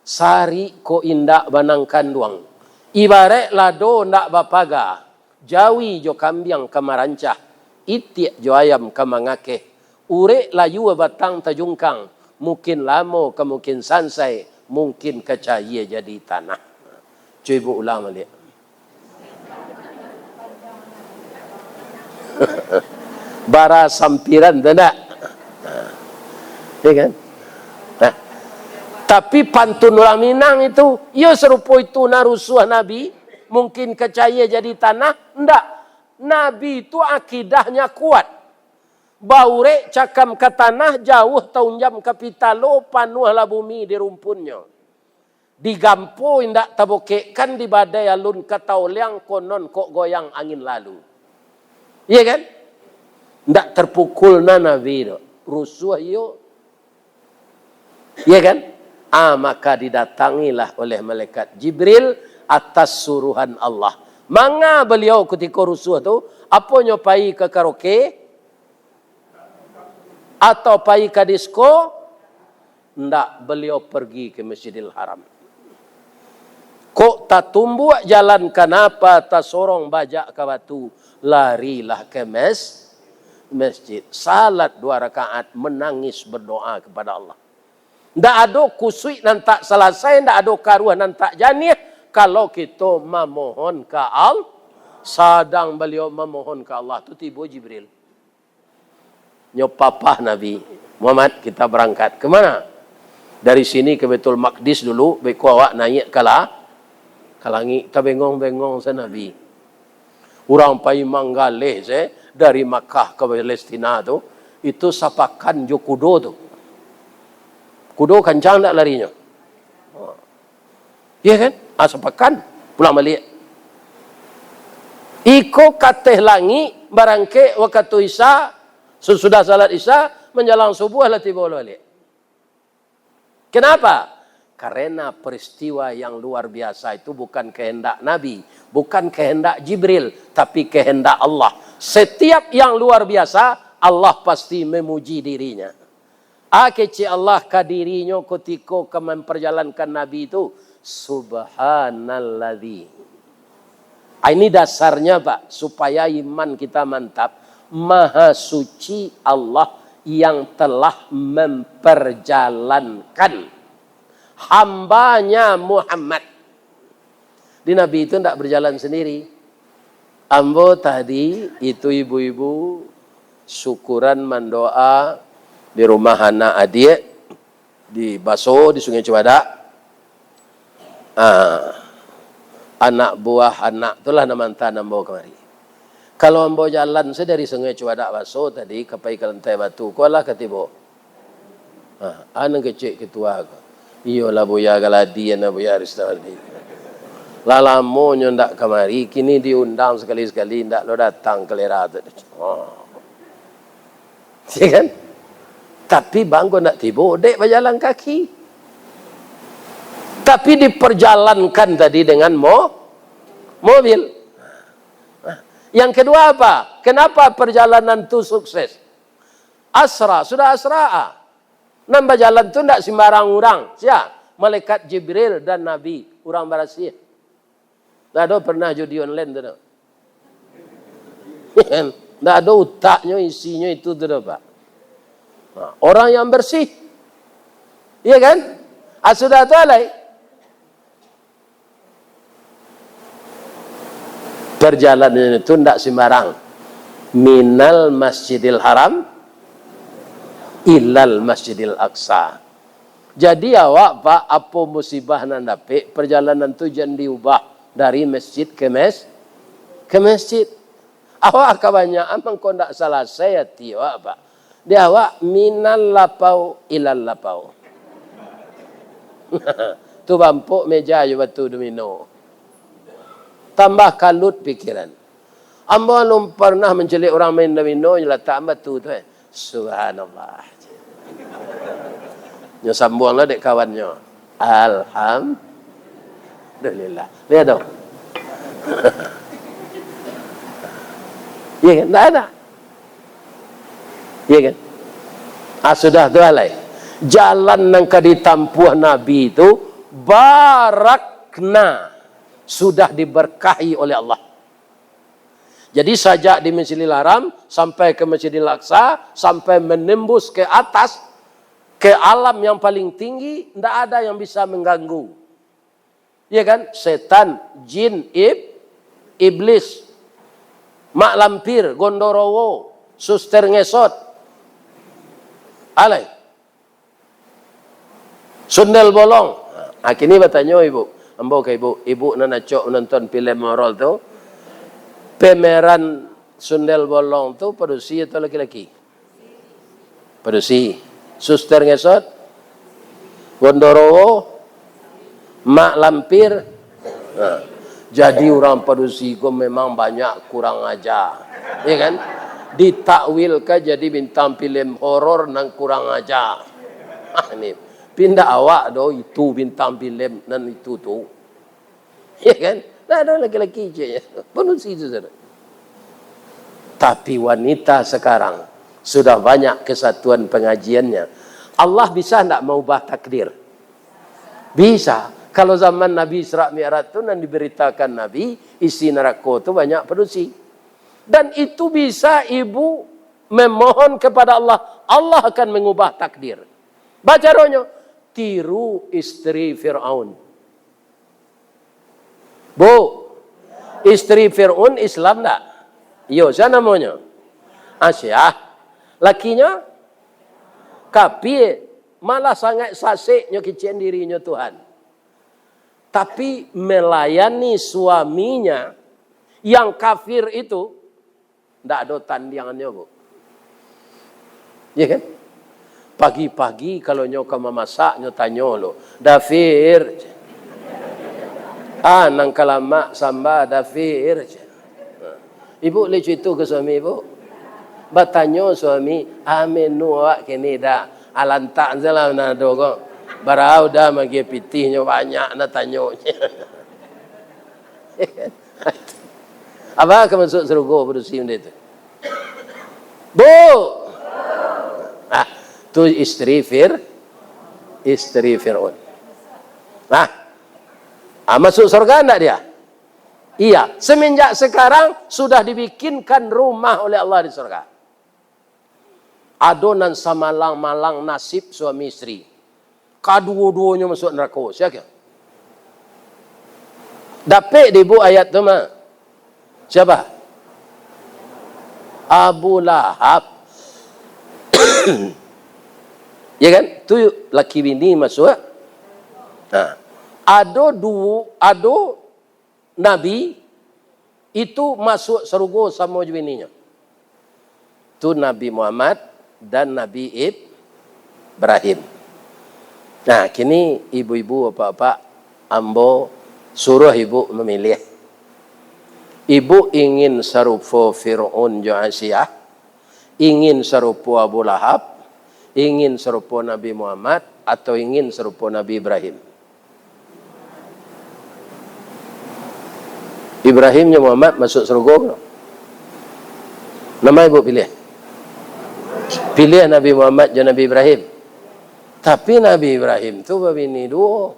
Sarik ko indak banang kanduang, ibaraik lado ndak bapaga, jawi jo kambiang ka marancah, itiak jo ayam ka mangakeh, urek layua batang tajungkang, mukin lamo ka mukin sansai, mungkin ka cayia jadi tanah. Cubo ulang baliak. Bara sampiran tu ndak? Ya kan? Nah. Tapi pantun urang Minang itu, iyo sarupo itu nah rusuah Nabi, mungkin ka cayia jadi tanah, ndak. Nabi itu akidahnyo kuat. Baurek cakam ka tanah, jauah taunjam ka pitalo, panuahlah bumi di rumpunnyo. Digampo indak tabokekkan, di badai alun ka taoliang, konon kok goyang angin lalu. Iya kan? Ndak terpukul na Nabi tu. Rusuah iyo. Iya kan? Ah, maka didatangilah oleh malaikat Jibril atas suruhan Allah. Manga beliau kutiko rusuah tu? Aponyo pai ka karaoke? Atau pai ka disko? Ndak, beliau pergi ke Masjidil Haram. Kok tatumbuak jalan kanapa, tasorong bajak ka batu, larilah ke mes-, masjid. Salat dua rakaat, menangis berdoa kepada Allah. Ndak ado kusuik nan tak salasai, ndak ado karuah nan tak janiah, kalau kito mamohon ka Allah. Sadang baliau mamohon ka Allah tu, tibo Jibril. Nyo papah Nabi, "Muhammad, kita berangkat." "Ke mana?" "Dari sini ke Baitul Maqdis dulu, beko awak naiak ka la-, ka langik." Tabengong-bengong se Nabi. Urang pai manggaleh se dari Makkah ka Palestina tu, itu sapakan jo kudo tu. Kudo kancang ndak larinyo? Iya kan? Ah, sapakan, pulang baliak. Iko kateh langik, barangkek wakatu Isya, sasudah salat Isya, manjalang subuah lah tibo baliak. Kenapa? Karena peristiwa yang luar biasa itu bukan kehendak Nabi, bukan kehendak Jibril, tapi kehendak Allah. Setiap yang luar biasa, Allah pasti memuji dirinya. Ah, kecek Allah ka dirinyo kutiko ka mamparjalankan Nabi tu, "Subhanalladzi." Ah, ini dasarnya, Pak, supaya iman kita mantap. Maha suci Allah yang telah memperjalankan hambanya Muhammad. Di Nabi itu ndak berjalan sendiri. Ambo tadi, itu ibu-ibu syukuran mandoa di rumah anak adiak, di Baso, di Sungai Cubadak. Ah, anak buah anak tu lah nan mantan ambo kamari. Kalau ambo jalan se dari Sungai Cubadak Baso tadi, ka pai ka Lantai Batu, ko lah ka tibo. Ah, anu kecek ketua ko. Iyolah Buya Galadi, anak Buya Ristawardi. Lah lamonyo ndak kamari, kini diundang sakali-sakali, ndak lo datang kalera tu. Oh. Ya kan? Tapi bangko ndak tibo, dek bajalan kaki. Tapi diperjalankan tadi dengan mo-, mobil. Nah, yang kedua apa? Kenapa perjalanan tu sukses? Asra, sudah Asra, ah. Nan bajalan tu ndak sembarang urang. Sia? Malaikat Jibril dan Nabi, urang barasiah. Ndak ado pernah judi online tu, dak? Ndak ado utaknyo, isinyo itu tu, dak, Pak? Nah, orang yang bersih. Iya kan? Ah, sudah tu alai. Perjalanan itu ndak sembarang. Minal Masjidil Haram ilal Masjidil Aqsa. Jadi awak, Pak, apo musibah nan dapek, perjalanan tu jan diubah dari masjid ke mes-, ke masjid. Awak kabanyakan mangko ndak salasai ati awak, Pak. Di awak minal lapau ilal lapau. Tu bampok meja jo batu domino. Tambah kalut pikiran. Ambo alun parnah mancaliak urang main domino, nyo latak batu tu, eh. Subhanallah. Nyo sambuang lah dek kawannyo. Alhamdulillah. Lihat dong. Iya kan? Ndak ada. Iya kan? Ah, sudah tu alai. Jalan nan ka ditampuah Nabi tu barakna, sudah diberkahi oleh Allah. Jadi, sajak di Masjidil Haram sampai ke Masjidil Aqsa, sampai menembus ke atas, ke alam yang paling tinggi, ndak ada yang bisa mengganggu. Ya kan? Setan, jin, ib-, iblis, mak lampir, gondorowo, suster ngesot. Alai. Sundel bolong. Ah, kini batanyo ibu. Ambo ka ibu, ibu nan acok nonton filem horor tu, pemeran sundel bolong tu padusi atau laki-laki? Padusi. Suster ngesot, gondorowo, mak lampir. Nah, jadi urang padusi ko memang banyak kurang aja. Ya kan? Ditakwilkan jadi bintang filem horor nan kurang aja. Ah, ni. Pindah awak do itu bintang filem nan itu tu. Ya kan? Nah, ada laki-laki ceknya. Padusi tu, saudara. Tapi wanita sekarang sudah banyak kesatuan pengajiannya. Allah bisa ndak mengubah takdir? Bisa. Kalau zaman Nabi Isra Mi'raj tu, nan diberitakan Nabi, isi neraka tu banyak padusi. Dan itu bisa ibu memohon kepada Allah, Allah akan mengubah takdir. Bacaronyo, tiru istri Fir'aun. Bu, istri Fir'aun Islam ndak? Iyo, sia namonyo? Asiah. Lakinyo? Kapia. Malah sangat saseknyo kicek dirinyo Tuhan. Tapi melayani suaminya yang kafir itu, ndak ado tandiangannyo, Bu. Ya kan? Pagi-pagi kalau nyo ka mamasak, nyo tanyo lo, "Dafir, ah, nan ka lamak samba, Dafir." Ibu lai cuito ka suami ibu. Batanyo suami, "Ah, menu awak kini dah?" Ah, lantak salah nan ado ko. Barau dah magiah pitih nyo banyak, nah tanyo. Apo ka masuak sarugo padusi benda tu? Bu! Ah, tu istri Fir-, istri Fir'aun. Nah, ah, masuk surga ndak dia? Iya, semenjak sekarang sudah dibikinkan rumah oleh Allah di surga. Ado nan samalang-malang nasib suami istri. Kaduo-duonyo masuak narako. Sia kah? Dapek di ibu ayat tu mah. Siapa? Abu Lahab. Ya kan? Tu laki bini masuak. Nah, ado duo, ado nabi itu masuak sarugo samo jo bininyo. Tu Nabi Muhammad dan Nabi Ib-, Ibrahim. Nah, kini ibu-ibu, bapak-bapak, ambo suruah ibu mamiliah. Ibu ingin sarupo Fir'aun jo Asiah, ingin sarupo Abu Lahab, ingin sarupo Nabi Muhammad, atau ingin sarupo Nabi Ibrahim? Ibrahim jo Muhammad masuak sarugo ko. Nan ma ibu piliah? Piliah Nabi Muhammad jo Nabi Ibrahim. Tapi Nabi Ibrahim tu babini duo.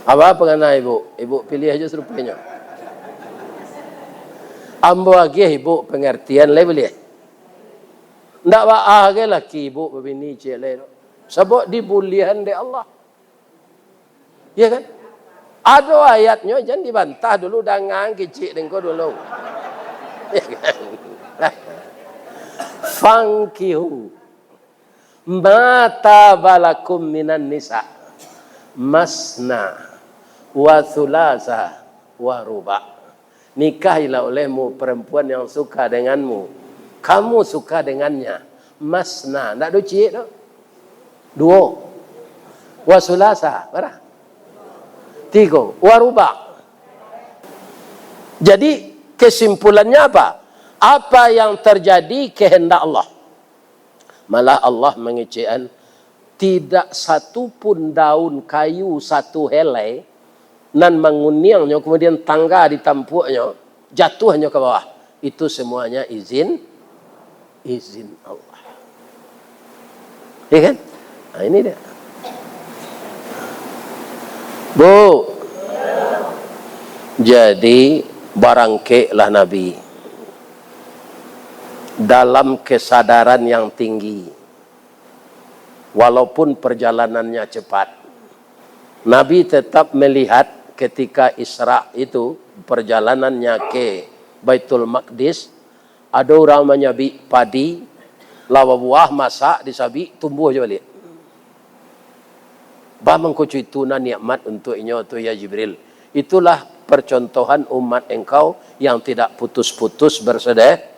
Apo pangana ibu? Ibu piliah ajo saruponyo. Ambo agiah ibu pangartian lai buliah. Ndak baa gai laki ibu babini ciek lai tu. Sabab dibuliahan dek Allah. Ya kan? Ado ayatnyo, jan dibantah dulu, dangaan kicik dengko dulu. Ya kan? Fankihu ma taba lakum minan nisa masna wa thulatha wa ruba. Nikahilah olehmu perempuan yang suka denganmu, kamu suka dengannya. Masna, ndak ado ciek tu. Duo. Wa sulasa, bara? Tigo. Wa ruba. Jadi, kesimpulannya apa? Apa yang terjadi kehendak Allah. Malah Allah mangecekan, tidak satu pun daun kayu satu helai nan manguniangnyo, kemudian tangga di tampuaknyo, jatuahnyo ka bawah. Itu semuanya izin, izin Allah. Ya kan? Nah, ini dia. Bu, jadi barangkeklah Nabi. Dalam kesadaran yang tinggi, walaupun perjalanannya cepat, Nabi tetap melihat ketika Isra itu, perjalanannya ke Baitul Maqdis, ado urang manyabik padi, lawa buah, masak, disabik, tumbuah jo baliak. Bah mangko cuitu nan nikmat untuak inyo tu, ya Jibril. Itulah percontohan umat engkau yang tidak putus-putus bersede-,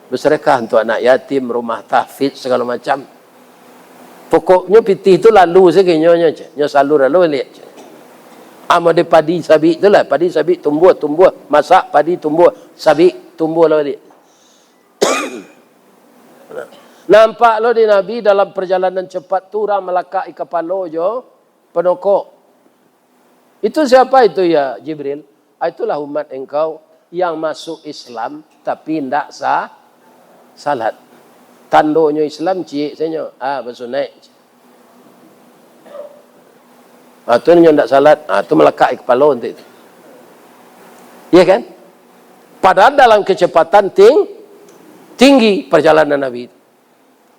bersedekah untuk anak yatim, rumah tahfiz, segala macam. Pokoknyo pitih tu lalu sajo nyo, nyo, nyo salur lalu baliak. Amo di padi sabik tu lah, padi sabik tumbuah, tumbuah, masak padi tumbuah, sabik tumbuah lah baliak. Nampak lo di Nabi dalam perjalanan cepat tu urang malakak i kapalo jo panokok. Itu siapa itu, ya Jibril? Ah, itulah umat engkau yang masuk Islam tapi ndak sa-, salat. Tandonyo Islam ciek sajo. Ah, basunaik. Ah, tu nyo ndak salat. Ah, tu malakak i kapalo nanti tu. Iya kan? Padahal dalam kecepatan ting-, tinggi perjalanan Nabi.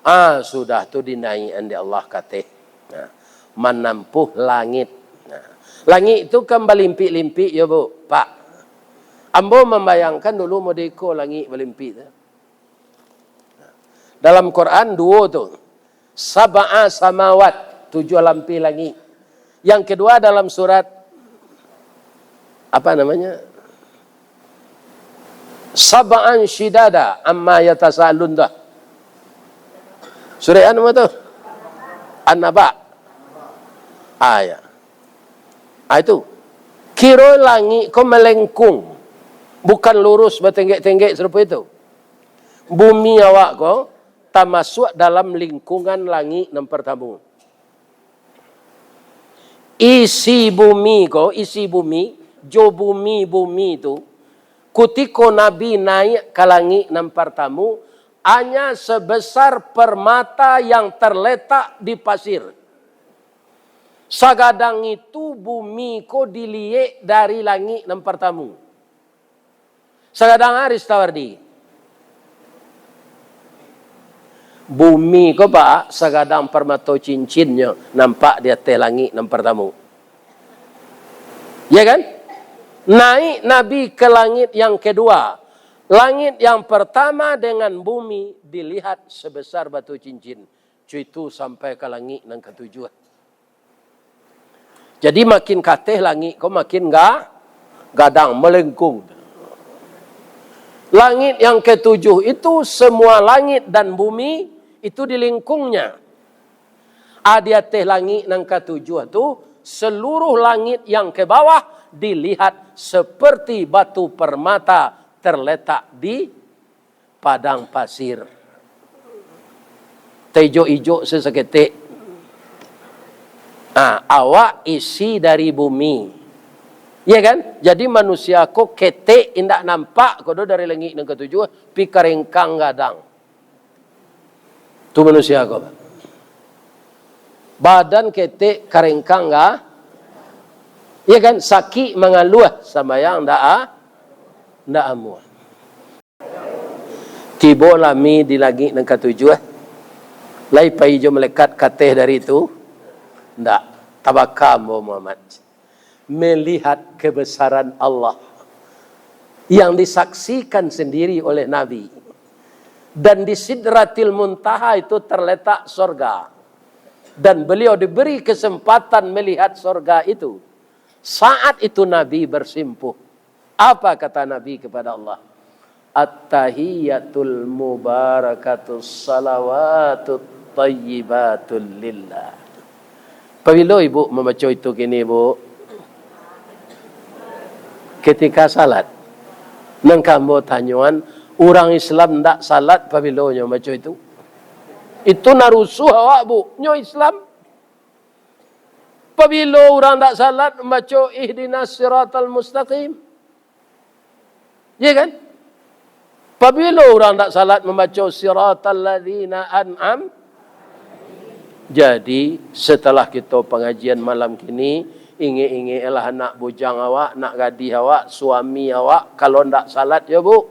Ah, sudah tu dinaiakan dek Allah ka ateh. Nah, manampuh langit. Nah, langik tu kan balimpik-limpik yo, Bu, Pak. Ambo mambayangkan dulu modeko langik balimpik tu. Dalam Quran duo tu. Sab'a samawat, tujuah lapeh langik. Yang kedua dalam surat, apa namanya? Sab'an syidada amma yatasaalun tu. Surat apa tu? An-Naba. Ah, ya. Ah, itu. Kiro langik ko malengkung. Bukan lurus batenggek-tenggek sarupo itu. Bumi awak ko tamasuak dalam lingkungan langik nan partamo. Isi bumi ko, isi bumi, jo bumi-bumi tu, kutiko Nabi naiak ka langik nan partamo, hanya sebesar permata yang terletak di pasir. Sagadang itu bumi ko diliek dari langik nan partamo. Sagadang ari, Ustaz Wardi. Bumi ko, Pak, sagadang parmato cincinnyo nampak di ateh langik nan partamo. Ya kan? Naik Nabi ke langit yang kedua. Langit yang pertama dengan bumi dilihat sebesar batu cincin. Cuitu sampai ka langik nan katujuah. Jadi, makin ka ateh langik ko makin ga-, gadang, melengkung. Langit yang ketujuh itu, semua langit dan bumi itu di lingkungnya. A, di ateh langik nan katujuah tu, seluruh langit yang ke bawah dilihat seperti batu permata terletak di padang pasir. Taijok-ijok sasaketek. Ah, awak isi dari bumi. Iya kan? Jadi manusia ko ketek indak nampak ko do dari langik nan katujuah, pi karengkang gadang. Tu manusia ko. Badan ketek karengkang ga-, iya kan? Sakik mangaluah, sambayang ndak a-, ndak amuah. Tibo lami di langik nan katujuah, lai pai jo malaikat ka ateh dari tu? Ndak, tabaka ambo Muhammad. Melihat kebesaran Allah yang disaksikan sendiri oleh Nabi. Dan di Sidratil Muntaha itu terletak sorga. Dan beliau diberi kesempatan melihat sorga itu. Saat itu Nabi bersimpuh. Apa kata Nabi kepada Allah? "At-tahiyyatul mubarakatus salawatut thayyibatul lillah." Pabilo ibu mambaco itu kini, Bu? Ketika salat. Nan ka ambo tanyoan, urang Islam ndak salat pabilo nyo mambaco itu? Itu nan rusuah awak, Bu. Nyo Islam. Pabilo urang ndak salat mambaco ihdinas siratal mustaqim? Ya kan? Pabilo urang ndak salat mambaco siratal ladzina an'am? Jadi, setelah kito pangajian malam kini, ingek-ingeklah anak bujang awak, anak gadih awak, suami awak, kalau ndak salat yo, Bu.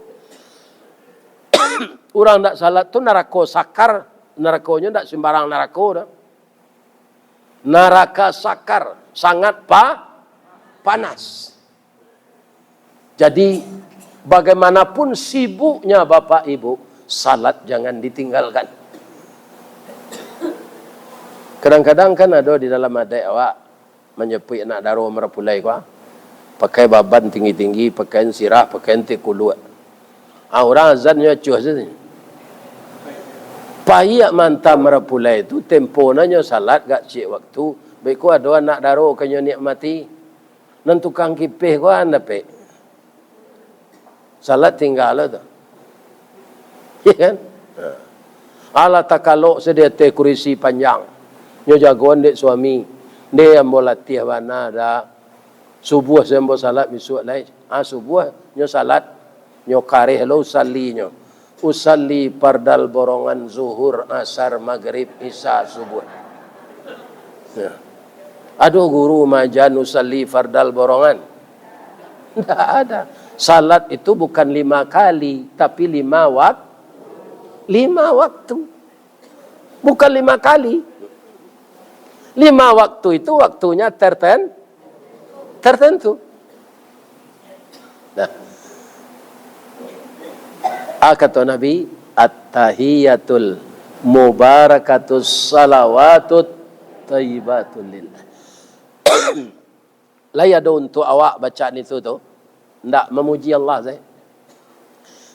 Urang ndak salat tu narako sakar, narakonyo ndak sembarang narako doh. Naraka sakar, sangat pa-, panas. Jadi, bagaimanapun sibuknya Bapak Ibu, salat jangan ditinggalkan. Kadang-kadang kan ado di dalam adaik awak, manjapuik anak daro marapulai ko, pakai baban tinggi-tinggi, pakai sirah, pakai anti kuluak. Ah, urang azan nyo acuah sajo. Paiak manta marapulai tu, tempo nanyo salat gak ciek waktu, baiko ado anak daro ka nyo nikmati. Nan tukang kipeh ko an dapek. Salat tingga lo tu. Iya kan? Ha. Alah takalok se di ateh kurisi panjang. Nyo jagoan dek suami. Ndeh, ambo latiah bana dah. Subuah se ambo salat bisuak lai. Ah, subuah nyo salat. Nyo kareh lo usalli nyo. Usalli fardal borongan, zuhur, asar, magrib, isya, subuah. Ya. Aduh guru, majan usalli fardal borongan. Ndak ada. Salat itu bukan lima kali, tapi lima wak-, lima waktu. Bukan lima kali. Lima waktu itu waktunya terten-, tertentu. Nah. Ah, kato Nabi, "At-tahiyatul mubarakatus salawatut thayyibatul lillah." Lai ado untuak awak bacaan itu tu, ndak mamuji Allah sajo.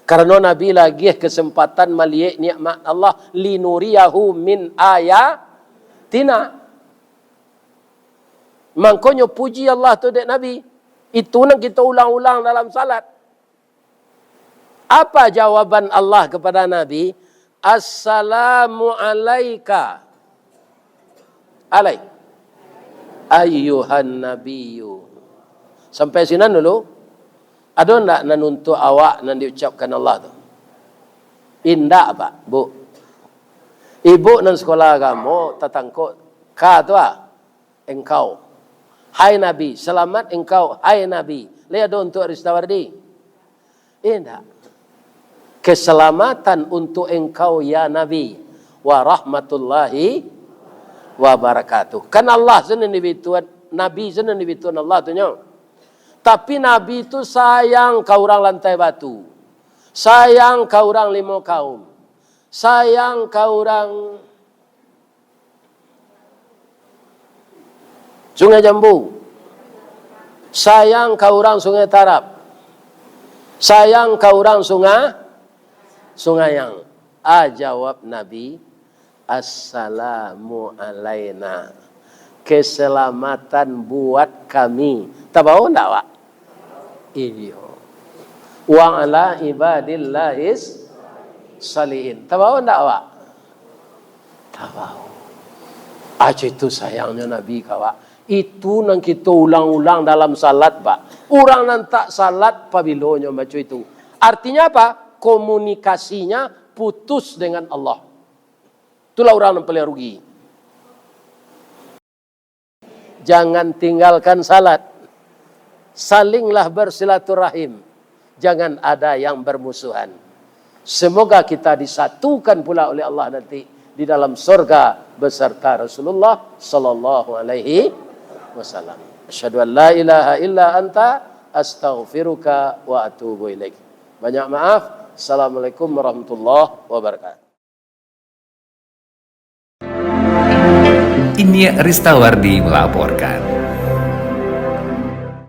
Karano Nabi lagi kesempatan maliek nikmat Allah, "Linuriyahu min ayatina." Mangkonyo puji Allah tu dek Nabi. Itu nan kito ulang-ulang dalam salat. Apa jawaban Allah kepada Nabi? "Assalamu alaika." Alai. "Ayyuhan nabiyyu." Sampai sinan dulu. Ado ndak nan untuak awak nan diucapkan Allah tu? Indak, Pak, Bu. Ibu nan sekolah agamo tatangkok ka tu ah. Engkau. Hai Nabi, selamat engkau, hai Nabi. Lai ado untuak Ristawardi? Indak. Keselamatan untuk engkau, ya Nabi, wa rahmatullahi wa barakatuh. Kan Allah sajo nan dibituan, Nabi sajo nan dibituan Allah tu nyo. Tapi Nabi tu sayang ka urang Lantai Batu. Sayang ka urang Limo Kaum. Sayang ka urang Sungai Jambu. Sayang ka urang Sungai Tarab. Sayang ka urang Sunga-, Sungayang. Ah, jawab Nabi, "Assalamu alaina." Keselamatan buat kami. Tabao ndak awak? Iyo. "Wa ala ibadillahis salihin." Tabao ndak awak? Tabao. Ajo itu sayangnyo Nabi ka awak. Itu nan kito ulang-ulang dalam salat, Pak. Urang nan tak salat, pabilo nyo baco itu. Artinya apa? Komunikasinya putus dengan Allah. Itulah urang nan paling rugi. Jangan tinggalkan salat. Salinglah bersilaturahim. Jangan ada yang bermusuhan. Semoga kita disatukan pula oleh Allah nanti di dalam sorga beserta Rasulullah sallallahu alaihi wasallam. Asyhadu an la ilaha illa anta, astaghfiruka wa atubu ilaik. Banyak maaf. Assalamualaikum warahmatullahi wabarakatuh. Inyiak Ristawardi melaporkan.